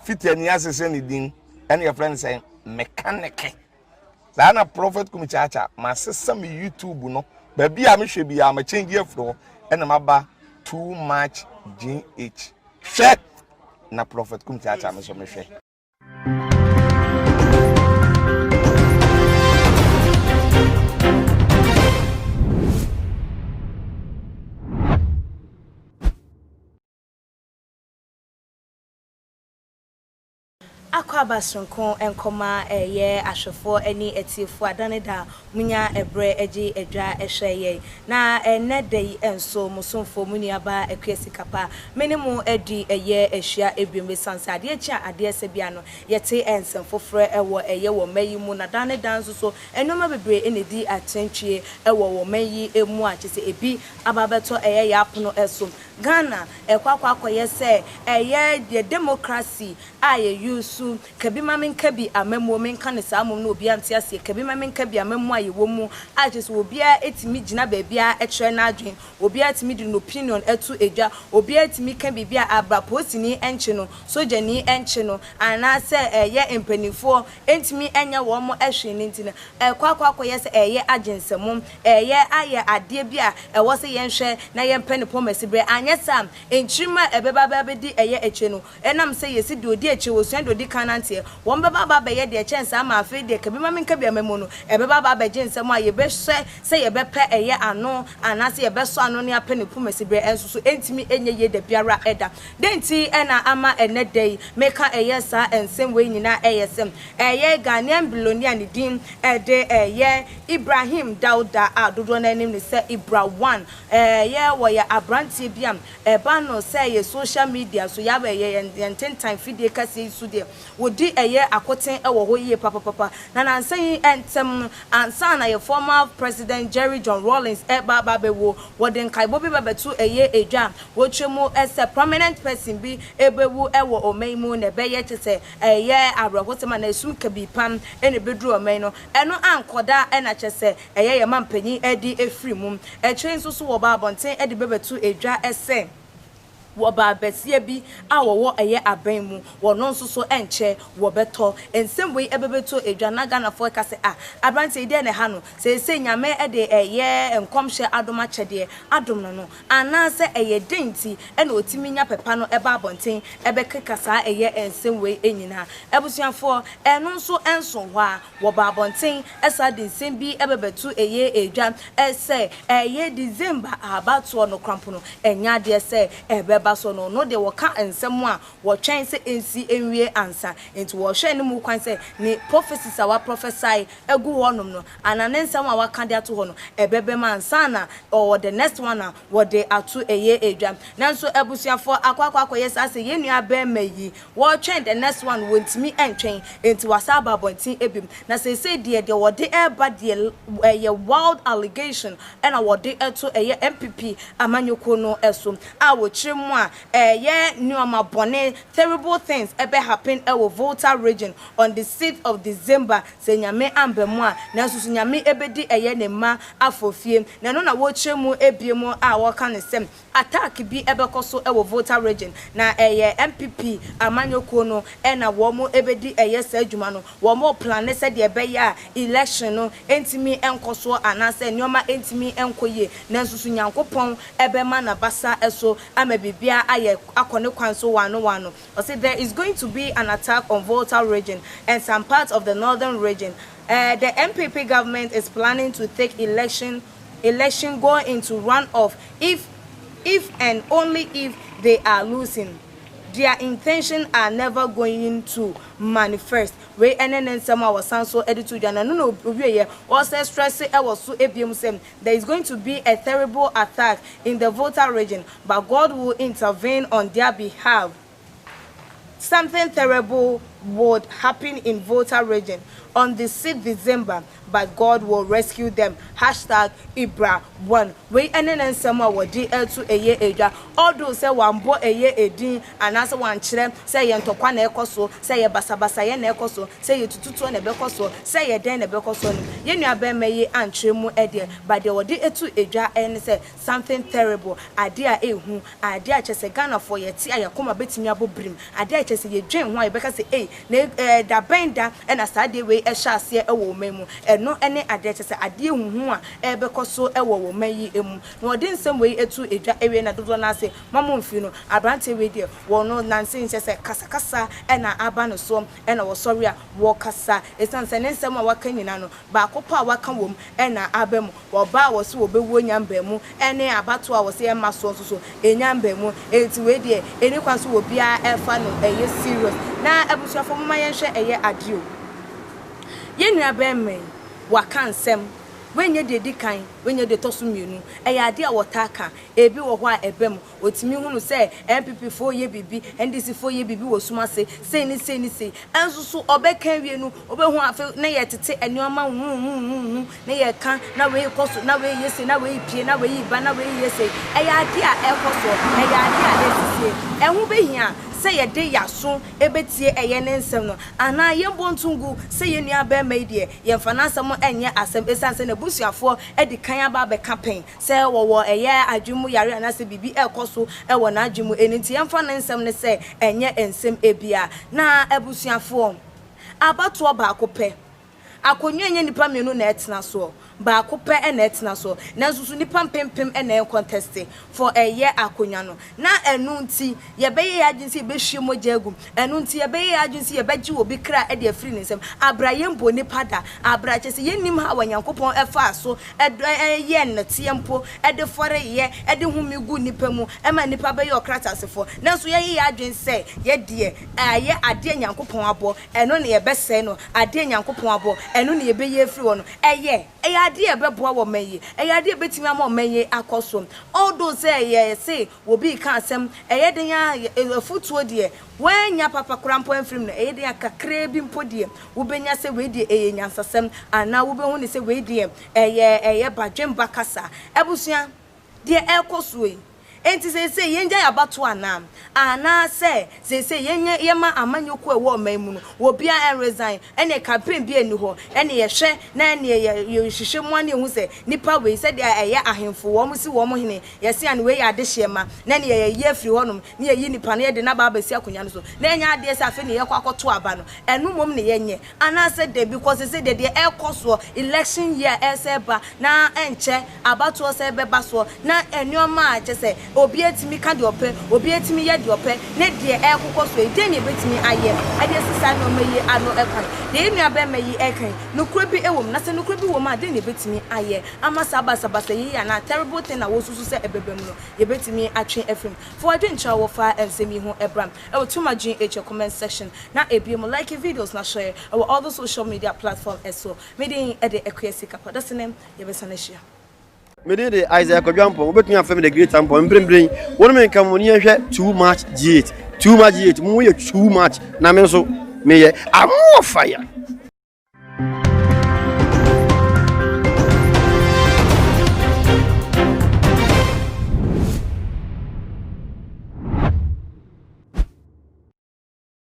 Fitani asesa ne din ɛna yɛfrɛ no sɛ mekaneke. Saa na Prophet Kumi Kyaakyaa masesa me YouTube no baabi a mehwɛ biara ma change afiri hɔ ɛna maba too much GH. Hwɛ na Prophet Kumi Kyaakyaa me nso mehwɛ. Akwaaba soronko nkɔma ɛyɛ ahwɛfoɔ ne atiefoɔ a da ne da monya ɛberɛ gye adwa hwɛ yɛn. Na ɛnnɛ da yi nso mo somfoɔ mo nuabaa Akua Sikapa me ne mo adi ɛyɛ ahyia biom ɛsiane sɛ adeɛ kye a adeɛ sa biara no yɛte nsɛm foforɔ wɔ ɛyɛ wɔ mma yi mu na da ne da nso so nnoɔma bebree na ɛdi akyerɛntwie wɔ wɔ mma yi mu a kyerɛ sɛ ɛbi aba abɛtɔ ɛyɛ yɛn apono so. Ghana ɛkɔ akɔ akɔyɛ sɛ ɛyɛ yɛ democracy a yɛ use kabi ma menka bi amammuo menka no saa mmom na obiara nte aseɛ kabi ma menka bi amammuo a yɛwɔ mu a kyerɛ sɛ obiara tumi gyina baabiara kyerɛ n'adwene obiara tumi de n'opinion to dwa obiara tumi ka biribi a abra polisini nkye no sogyani nkye no anaasɛ ɛyɛ mpanimfoɔ ntumi nyɛ wɔn hwee no nti no ɛkɔ akɔ akɔyɛ sɛ ɛyɛ agyensɛmo ɛyɛ ayɛ adeɛ bi a ɛwɔ sɛ yɛnhwɛ na yɛmpɛ no pɔmasi berɛ anyɛ saa a nkyirimma a ɛbɛba abɛdi ɛyɛ akyire no Ɛnam sɛ yɛsi deɛ ɔdi akyire, wɔsua deɛ ɔdi kan nanteɛ, wɔn bɛba aba abɛyɛ deɛ ɛkyɛn saa ma afei deɛ kabi ma menka bi ama mu no, ɛbɛba aba abɛgye nsam a yɛbɛhwɛ sɛ yɛbɛpɛ ɛyɛ ano anaasɛ yɛbɛsɔ ano ne apɛ ne poma siberɛ nso so ɛntumi nyɛ yie dabiara da. Dɛn nti na ama ɛnnɛ da yi meka ɛyɛ saa nsɛm wei nyinaa ɛyɛ sɛ ɛyɛ Ghanaian billionaire ne din de ɛyɛ Ibrahim Dauda a dodoɔ no ara nim no sɛ Ibra One ɛyɛ wɔyɛ abranteɛ bi a Ɛba no sɛ yɛ social media so yɛ yɛ yɛn ntentan fidie kɛseɛ yi so deɛ, wɔdi ɛyɛ akoten wɔ hɔ yie papapapa. Na nansa yi ntɛm no, ansa na yɛ former President Jerry John Rawlings reba aba abɛwuo, wɔde nkaebɔ bi ba bɛto ɛyɛ edwa a wɔkyerɛ mu sɛ prominent person bi rebɛwu wɔ ɔman yi mu na ɛbɛyɛ kyerɛ sɛ ɛyɛ awerɛhosɛm anaa esum kabii pa na ɛbɛduru ɔman no. Ɛno ankɔda na kyerɛ sɛ Ɛyɛ yɛn mampanyin de afiri mu. Akyire yi nso so wɔbaa abɔnten de bɛbɛto dwa sɛ wɔbaa basia bi a wɔwɔ ɛyɛ aban mu, wɔno nso so ɛnkyɛ wɔbɛtɔ. Nsɛm wei ɛbɛbɛto dwa na Ghanafoɔ ɛka sɛ ah abranteɛ yi deɛn na ɛha no? Seesei Nyame de ɛyɛ nkɔmhyɛ adom akyɛdeɛ adom no no anaasɛ ɛyɛ dɛn nti na ɔtumi nya pɛpa no ba abɔnten ɛbɛkeka saa ɛyɛ nsɛm wei nyinaa? Abusuafoɔ ɛno nso ɛnso hɔ a Wɔba abɔnten san de nsɛm bi bɛbɛto ɛyɛ dwa sɛ ɛyɛ December abatoɔ no koraa mpo no, ɛnyɛ adeɛ sɛ ɛbɛba so no. Ɔno deɛ wɔka nsɛm a wɔtwɛn sɛ ɛnsi nwie ansa. Nti wɔhwɛ anim kwan sɛ ne prophecies a wa prophesy agu hɔnom no anaa ne nsɛm a waka de ato hɔ no ɛbɛbam ansa na ɔwɔ the next one a wɔde ato ɛyɛ dwa. Nanso abusuafoɔ akɔ akɔ akɔyɛ saa sɛ yɛn nua barima yi Wɔretwɛn the next one wɔntumi ntwɛn enti wasan aba abɔnten biom na seesei deɛ deɛ wɔde reba deɛ ɛyɛ wild allegation ɛna wɔde to ɛyɛ NPP amanyɔkuo no so a wɔkyerɛ mu a ɛyɛ nnoɔma bɔne terrible things ɛbɛ happen ɛwɔ Volta region on the 6th of December sɛ Nyame amba mu a nanso so Nyame ɛbɛdi ɛyɛ ne mma afɔfie na ɛno na wɔkyerɛ mu biom a wɔka no sɛ Attack bi bɛkɔ so wɔ Volta region na ɛyɛ NPP amanyɔkuo no na wɔn bɛdi ɛyɛ saa adwuma no. Wɔn replane sɛdeɛ ɛbɛyɛ a election no ntumi nkɔ soɔ anaasɛ nneɛma ntumi nkɔ yie. Nanso so Nyankopɔn bɛma n'abasa so ama biribiara ayɛ akɔ ne kwan so waano waano. Ɔse there is going to be an attack on Volta region and some parts of the northern region. The NPP government is planning to take election election go into run off if if and only if they are losing their intention are never going to manifest wei ɛne ne nsɛm a wɔsan so de to dwa na ɛno na owieɛ ɔsɛ stress ɛwɔ so ebiem sɛ there is going to be a terrible attack in the Volta region but God will intervene on their behalf something terrible would happen in Volta region on the 6th December but God will rescue them hashtag Ibra 1 Wei ɛne ne nsɛm a wɔde ɛto ɛyɛ edwa although sɛ wambɔ ɛyɛ edin anaasɛ wankyerɛ sɛ ɛyɛ ntɔkwa na ɛkɔ so, sɛ ɛyɛ basabasayɛ na ɛkɔ so, sɛ ɛyɛ tututuo na ɛbɛkɔ so, sɛ ɛyɛ dɛn na ɛbɛkɔ so no yɛn nua bɛrima yi ankyerɛ mu ɛdeɛ but deɛ wɔde ɛto edwa ɛne sɛ something terrible adeɛ a ɛhu adeɛ a kyerɛ sɛ Ghanafoɔ yɛte a yɛakoma bɛtumi abɔ birim adeɛ a kyerɛ sɛ yɛdwen ho a yɛbɛka sɛ ei na ɛɛ da bɛn da na saa adeɛ wei hyɛ aseɛ wɔ ɔman mu ɛno ne adeɛ kyerɛ sɛ adeɛ huhu a ɛrebɛkɔ so wɔ ɔman yi mu na wɔde nsɛm wei to dwa awie na dodoɔ no ara se ma mo mfiri no aberanteɛ wei deɛ wɔ no nanse nkyɛ sɛ kasakasa na aba ne soɔ na wɔsɔre a wɔkasa ɛsiane sɛ ne nsɛm a waka nyinaa no baako pɛ a waka wɔ mu na aba mu Ɔbaa a wɔse wɔbɛwu ɔnya mbamu ne abatoɔ a wɔse ɛmma soɔ nso so ɛnya mbamu. Enti wei deɛ ɛnni kwan sɛ obiara ɛfa no ɛyɛ serious. Na abusuafoɔ momma yɛnhwɛ ɛyɛ adeɛ o. Yɛn nua barima yi waka nsɛm, wei nyɛ deɛ ɛdi kan, wei nyɛ deɛ ɛtɔ so mmienu. Ɛyɛ adeɛ a wɔtaa ka, ebi wɔ hɔ a ɛba mu. Wɔtumi hunu sɛ NPP foɔ reyɛ biribi, NDC foɔ reyɛ biribi wɔ sum ase, sei ne sei ne sei. Ɛnso so ɔbɛka awie no, wobɛhu afei na yɛtete nneɛma huhuhuhu na yɛka na wei rekɔ so, na wei reyɛ sei, na wei repue, na wei reba, na wei reyɛ sei. Ɛyɛ adeɛ a ɛrekɔ soɔ, ɛyɛ adeɛ a ɛresisie. Ɛho bɛhia sɛ yɛde yɛn aso bɛtie ɛyɛ ne nsɛm no anaa yɛmmɔ nto ngu sɛ yɛn nua barima yi deɛ yɛmfa n'asɛm nyɛ asɛm ɛsiane sɛ n'abusuafoɔ adi kan aba abɛka pɛn Sɛ wɔwɔ ɛyɛ adwene mu yare anaasɛ biribi rekɔ so wɔ n'adwene mu, ɛno nti yɛmfa ne nsɛm no sɛ ɛnyɛ nsɛm ebia. Na abusuafoɔ, abatoɔ baako pɛ, akonnwa nyɛ nnipa mmienu na ɛtena soɔ, baako pɛ na ɛtena soɔ, nanso so nnipa mpempem na ɛrekɔntɛste for ɛyɛ akonnwa no. Na ɛno nti yɛbɛyɛ yɛn adwene sɛ yɛbɛhwie mogya agu, ɛno nti yɛbɛyɛ yɛn adwene sɛ yɛbɛgye obi kra de afiri ne nsam, aberɛ a yɛmmɔɔ nipa da, aberɛ a kyerɛ sɛ yɛnnim how a Nyankopɔn faa so yɛɛ nnɛteɛ mpo de fɔreeɛ de home guu nnipa mu ma nnipa bɛyɛɛ ɔkrateasefoɔ, nanso yɛayɛ yɛn adwene sɛ yɛdeɛ ɛyɛ adeɛ a Nyankopɔn abɔ, ɛno na yɛbɛsɛe no, adeɛ a Nyankopɔn abɔ, ɛno na yɛbɛyi afiri hɔ no, ɛyɛ, ɛyɛ adeɛ a ɛbɛboa wɔ ɔman yi, ɛyɛ adeɛ a ɛbɛtumi ama ɔman yi akɔ so. Although sɛ yɛse obi reka asɛm, ɛyɛ den ara, afotuo deɛ, woannya papa koraa mpo amfiri mu no, ɛyɛ den ara kakraa bi mpo deɛ, wobɛnya sɛ wei deɛ ɛyɛ nyansasɛm anaa wobɛhu no sɛ wei deɛ ɛyɛ ɛyɛ badwemba kasa. Abusua, deɛ ɛrekɔ soɔ yi, enti seesei yɛngyae abatoɔ anaa? Anaasɛ seesei yɛnyɛ yɛma amanyɔkuo a ɛwɔ ɔman yi mu no obiara nresign, ɛneɛ campaign biara nni hɔ, ɛneɛ yɛhwɛ na ɛneɛ yɛ yɛhwehwɛ mu ara na yɛhu sɛ nipa wei sɛdeɛ ɛyɛ ahemfo wɔn si wɔn hene, yɛse ane wei yɛ adehyeɛ ma, na ɛneɛ yɛyi afiri hɔnom na yɛyi nipa no yɛde no aba abɛsi akonnwa no so, na ɛnyɛ adeɛ sɛ afei na yɛkɔ akɔto aba no, ɛno mmom na yɛnyɛ, anaasɛ dabi, cause seesei deɛ deɛ ɛrekɔ soɔ, election year ɛresɛ ba, na ɛnkyɛ abatoɔ sɛ ɛbɛba soɔ, na nneɛma a kyerɛ sɛ obiara tumi ka deɛ ɔpɛ, obiara tumi yɛ deɛ ɔpɛ, ne deɛ ɛrekokɔ soɔ yi, deɛn na yɛbɛtumi ayɛ de asi saa nneɛma yi ano kwan? Deɛ yɛn nuabarima yi reka yi, nokorɛ bi wɔ mu, na sɛ nokorɛ bi wɔ mu a, deɛn na yɛbɛtumi ayɛ ama saa basabasa yi anaa terrible thing a wɔsusu sɛ ɛbɛba mu no, yɛbɛtumi atwe afiri mu? Fa w'adwenkyerɛ a wɔfa nsɛm yi ho bra wɔ Tuma GH comment section na ebia mu like videos na share wɔ all the social media platform so. Me din de Akua Sikapa. Dasene yɛbɛsan ahyia. Me din de Isaiah Kwadwo Ampong. Wobɛtumi afrɛ me The Great Ampong. Mprempren, wo ne me nka mo ne yɛnhwɛ Too Much GH. Too Much GH, mo yɛ too much na me nso meyɛ I'm more fire.